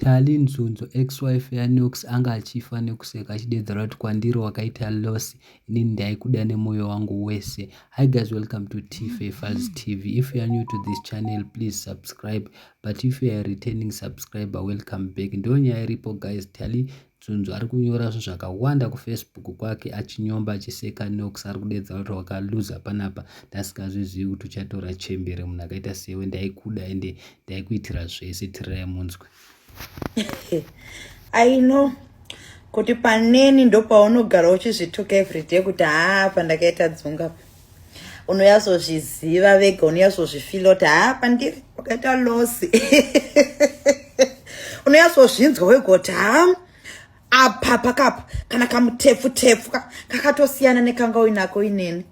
Tally Nzunzo ex-wife yaNox anga achifa nekuseka achidedzera kuti kwandiri wakaita loss inini ndaikuda nemoyo wangu wese. Hi guys, welcome to Tfafers TV. If you are new to this channel, please subscribe. But if you are a returning subscriber, welcome back. Ndonyaya iripo guys, Tally Nzunzo ari kunyora zvinhu zvakawanda kuFacebook kwake achinyomba achiseka Nox ari kudedzera kuti wakaluza panapa ndasingazvizivi kuti uchatora chembere munhu akaita sewe ndaikuda ende ndaikuitira zvese tirirai munzwe. I know kuti paneni ndopaunogara uchizvituka everyday kuti haa pandakaita dzunga unoyazozviziva vega unoyazozvifila kuti haa pandiri wakaita losi unoyazozvinzwa wega kuti haa apa pakapa kana kamutepfu tepfu kakatosiyana nekanga uinako ineni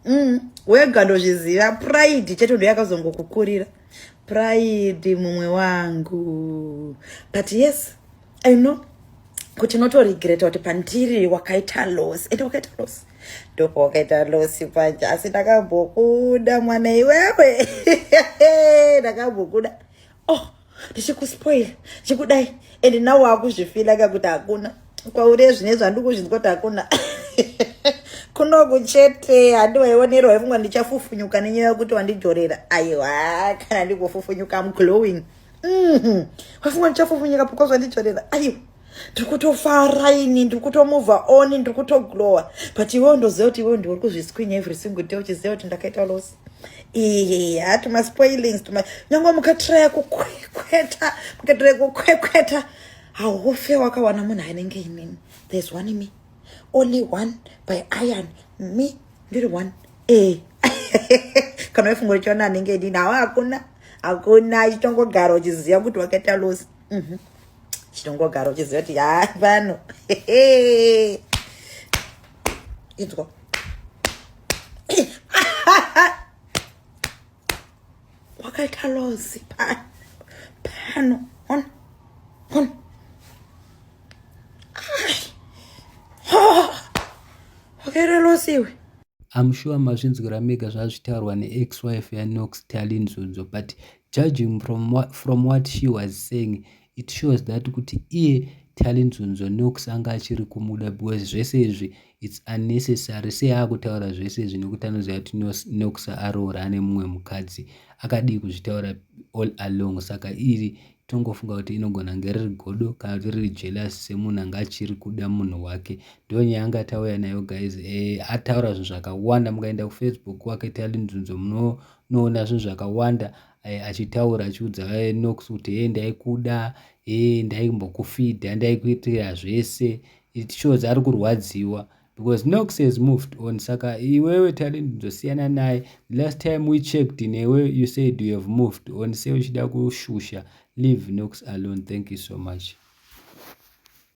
wega ndozviziva pride chete ndoyakazongokukurira pride mumwe wangu but yes I know kuti unotoregreta kuti pandiri wakaita loss ende wakaita loss ndopa wakaita loss panje asi ndakambokuda mwana iwewe ndakambokuda oh ndichikuspoil chikudai and now wakuzvifila ka kuti hakuna kwauri zvine zvandikuzvinzwa kuti hakuna kunoku chete handiwaionerwa ifunga ndichafufunyuka nenyaya yekuti wandijorera aiwa kana ndikufufunyuka am glowing wafunga ndichafufunyuka because wandijorera aiwa ndiri kutofara ini ndiri kutomove on ndiri kutoglowa but iwewo ndoziva kuti iwewo ndiwe uri kuzvisquinya every single day uchiziva kuti ndakaita loss iya tumaspoilings tuma nyange mukatraya kukwekweta mukatraya kukwekweta haufe wakawana munhu anenge inini. There's one me, only one by iron me ndiri one e kana waifunga uchiona anenge inini hawa hakuna hakuna chitongogara uchiziva kuti wakaita loss chitongogara uchiziva kuti ha pano inzwa wakaita loss pano on on wakaita loss iwe. I'm sure mazvinzwira mega zvazvitaurwa neex-wife yaNox Tally Nzunzo, but judging from what she was saying, it shows that kuti iye Tally Nzunzo Nox anga achiri kumuda because zvese izvi it's unnecessary sei akutaura zvese izvi nekuti anoziva kuti Nox aroora ane mumwe mukadzi akadii kuzvitaura all along saka iri tongofunga kuti inogona kunge riri godo kana kuti riri jealous semunhu anga achiri kuda munhu wake ndo nyaya anga tauya nayo guys e, ataura zvinhu zvakawanda mukaenda kufacebook kwake Tally Nzunzo munoona zvinhu zvakawanda e, achitaura achiudza e, Nox kuti e ndaikuda e ndaimbokufidha ndaikuitira zvese it shows ari kurwadziwa because Nox has moved on saka iwewe Tally Nzunzo siyana naye last time we checked newe you said you have moved on sei uchida kushusha leave Nox alone thank you so much.